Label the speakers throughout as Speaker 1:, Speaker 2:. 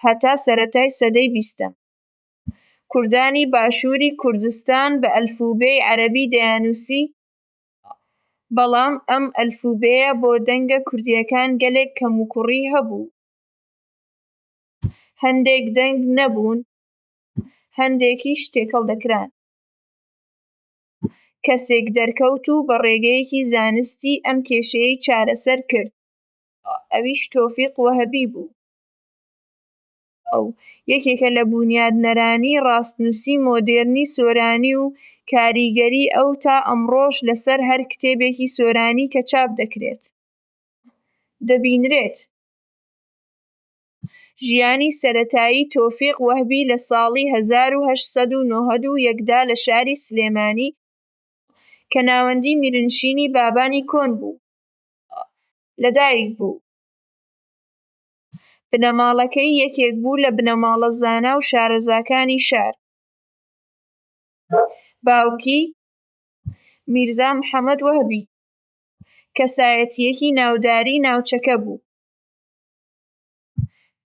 Speaker 1: هەتا سەرەتای سەدەی بیستەم، کوردانی باشووری کوردستان بە ئەلفوبێی عەرەبی دەیاننووسی، بەڵام ئەم ئەلفوبێیە بۆ دەنگە کوردییەکان گەلێک کەموکوڕی هەبوو. هەندێک دەنگ نەبوون، هەندێکیش تێکەڵ دەکران. کەسێک دەرکەوت و بە ڕێگەیەکی زانستی ئەم کێشەیەی چارەسەر کرد، ئەویش تۆفیق وەهبی بوو. ئەو یەکێکە لە بوونیادنەرانی ڕاستنووسی مۆدێرنی سۆرانی و کاریگەری ئەو تا ئەمڕۆش لەسەر هەر کتێبێکی سۆرانی کە چاپ دەکرێت دەبینرێت. ژیانی سەرەتایی تۆفیق وەهبی لە ساڵی 1891 دا لە شاری سلێمانی کە ناوەندی میرنشینی بابانی کۆن بوو، لەدایک بوو. بنەماڵەکەی یەکێک بوو لە بنەماڵە زانا و شارەزاکانی شار. باوکی، میرزا محەمەد وەهبی، کەسایەتییەکی ناوداری ناوچەکە بوو.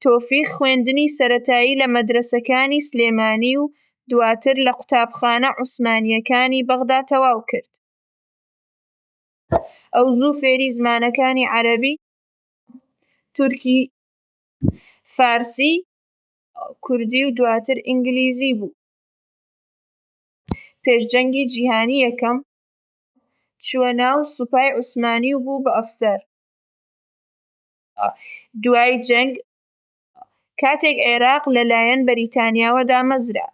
Speaker 1: تۆفیق خوێندنی سەرەتایی لە مەدرەسەکانی سلێمانی و دواتر لە قوتابخانە عوسمانییەکانی بەغدا تەواو کرد. ئەو زوو فێری زمانەکانی عەرەبی، تورکی، فارسی، کوردی و دواتر ئینگلیزی بوو. پێش جەنگی جیهانی یەکەم، چووە ناو سوپای عوسمانی و بوو بە ئەفسەر. دوای جەنگ، کاتێک عێراق لە لایەن بەریتانیاوە دامەزرا،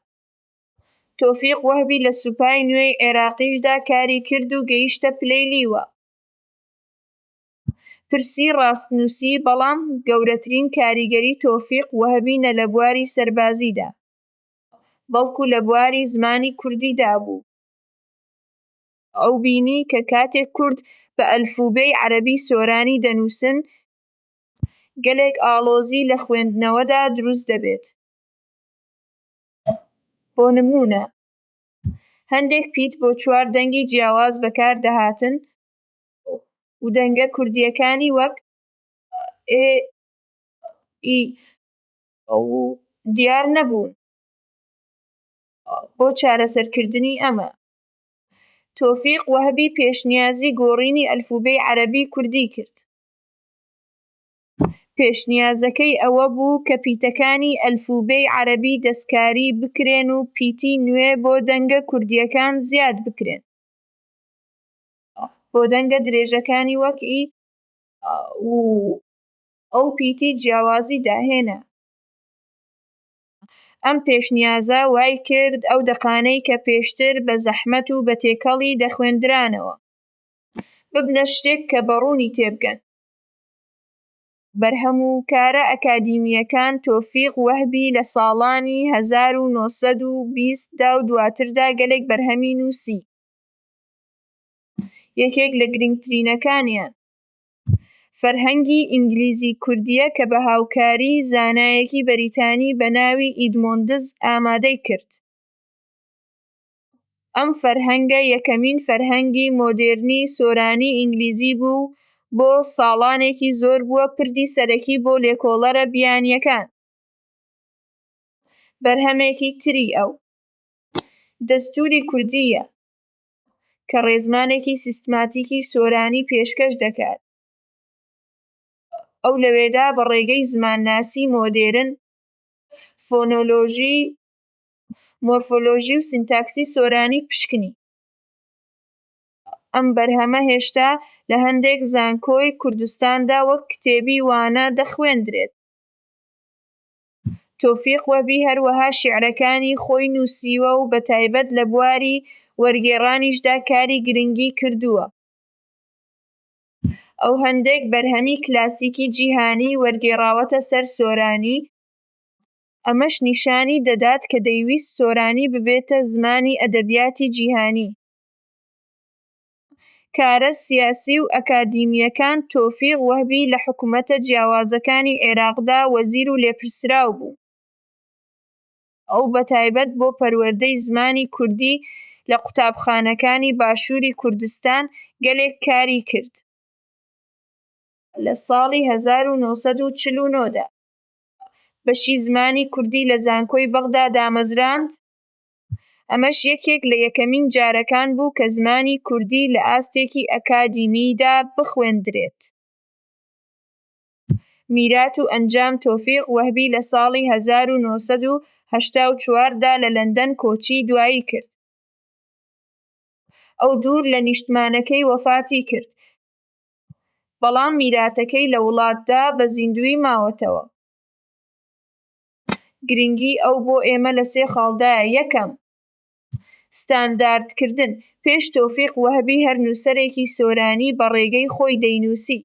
Speaker 1: تۆفیق وەهبی لە سوپای نوێی عێراقیشدا کاری کرد و گەیشتە پلەی لیوا. پرسی ڕاستنووسی بەڵام گەورەترین کاریگەری تۆفیق وەهبی نە لە بواری سەربازیدا، بەڵکو لە بواری زمانی کوردیدا بوو. ئەو بینی کە کاتێک کورد بە ئەلفوبێی عەرەبی سۆرانی دەنووسن، گەلێک ئاڵۆزی لە خوێندنەوەدا دروست دەبێت. بۆ نموونە، هەندێک پیت بۆ چوار دەنگی جیاواز بەکار دەهاتن و دەنگە کوردییەکانی وەک ئێ، ئی و دیار نەبوون. بۆ چارەسەرکردنی ئەمە، تۆفیق وەهبی پێشنیازی گۆڕینی ئەلفوبێی عەرەبی-کوردی کرد. پێشنیازەکەی ئەوە بوو کە پیتەکانی ئەلفوبێی عەرەبی دەستکاری بکرێن و پیتی نوێ بۆ دەنگە کوردییەکان زیاد بکرێن. بۆ دەنگە درێژەکانی وەک ی و ئەو پیتی جیاوازی داهێنا. ئەم پێشنیازە وای کرد ئەو دەقانەی کە پێشتر بە زەحمەت و بە تێکەڵی دەخوێندرانەوە، ببنە شتێک کە بە ڕوونی تێبگەن. بەرهەم و کارە ئەکادیمییەکان تۆفیق وەهبی لە ساڵانی 1920 دا و دواتردا گەلێک بەرهەمی نووسی. یەکێک لە گرنگترینەکانیان، فەرهەنگی ئینگلیزی-کوردییە کە بە هاوکاریی زانایەکی بەریتانی بە ناوی ئیدمۆندز ئامادەی کرد. ئەم فەرهەنگە یەکەمین فەرهەنگی مۆدێرنی سۆرانی-ئینگلیزی بوو و بۆ ساڵانێکی زۆر بووە پردی سەرەکی بۆ لێکۆڵەرە بیانییەکان. بەرهەمێکی تری ئەو، دەستووری کوردی یە، کە ڕێزمانێکی سیستماتیکی سۆرانی پێشکەش دەکات. ئەو لەوێدا بە ڕێگەی زمانناسی مۆدێرن، فۆنۆلۆژی، مۆرفۆلۆژی و سینتاکسی سۆرانی پشکنی. ئەم بەرهەمە هێشتا لە هەندێک زانکۆی کوردستاندا وەک کتێبی وانە دەخوێندرێت. تۆفیق وەهبی هەروەها شیعرەکانی خۆی نووسیوە و بەتایبەت لە بواری وەرگێڕانیشدا کاری گرنگی کردووە. ئەو هەندێک بەرهەمی کلاسیکی جیهانیی وەرگێڕاوەتە سەر سۆرانی، ئەمەش نیشانی دەدات کە دەیویست سۆرانی ببێتە زمانی ئەدەبیاتی جیهانی. کارە سیاسی و ئەکادیمییەکان تۆفیق وەهبی لە حکومەتە جیاوازەکانی عێراقدا وەزیر و لێپرسراو بوو. ئەو بەتایبەت بۆ پەروەردەی زمانی کوردی لە قوتابخانەکانی باشووری کوردستان گەلێک کاری کرد. لە ساڵی 1949 دا. بەشی زمانی کوردی لە زانکۆی بەغدا دامەزراند، ئەمەش یەکێک لە یەکەمین جارەکان بوو کە زمانی کوردی لە ئاستێکی ئەکادیمیدا بخوێندرێت. میرات و ئەنجام تۆفیق وەهبی لە ساڵی 1984 دا لە لەندەن کۆچی دوایی کرد. ئەو دوور لە نیشتمانەکەی وەفاتی کرد، بەڵام میراتەکەی لە وڵاتدا بە زیندوویی ماوەتەوە. گرنگیی ئەو بۆ ئێمە لە سێ خاڵدایە، یەکەم، ستانداردکردن، پێش تۆفیق وەهبی هەر نووسەرێکی سۆرانی بە ڕێگەی خۆی دەینووسی،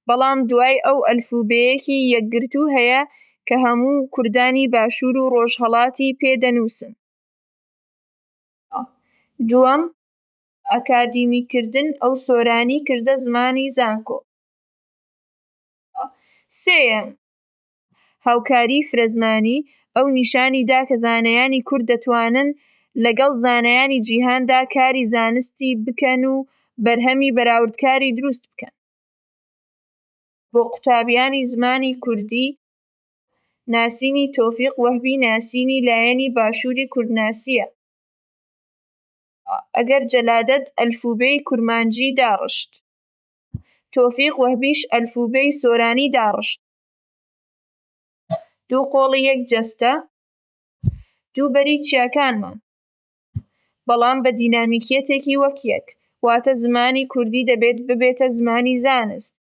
Speaker 1: بەڵام دوای ئەو ئەلفوبێیەکی یەکگرتوو هەیە کە هەموو کوردانی باشوور و ڕۆژهەڵاتی پێ دەنووسن. دووەم، ئەکادیمیکردن، ئەو سۆرانی کردە زمانی زانکۆ. سێیەم، هاوکاریی فرەزمانی، ئەو نیشانی دا کە زانایانی کورد دەتوانن لەگەڵ زانایانی جیهاندا کاری زانستی بکەن و بەرهەمی بەراوردکاری دروست بکەن. بۆ قوتابیانی زمانی کوردی، ناسینی تۆفیق وەهبی ناسینی لایەنی باشووری کوردناسییە. ئەگەر جەلادەت ئەلفوبێی کورمانجی داڕشت. تۆفیق وەهبیش ئەلفوبێی سۆرانی داڕشت. دوو قۆڵی یەک جەستە، دوو بەری چیاکانمان. بەڵام بە دینامیکییەتێکی وەک یەک. واتە زمانی کوردی دەبێت ببێتە زمانی زانست.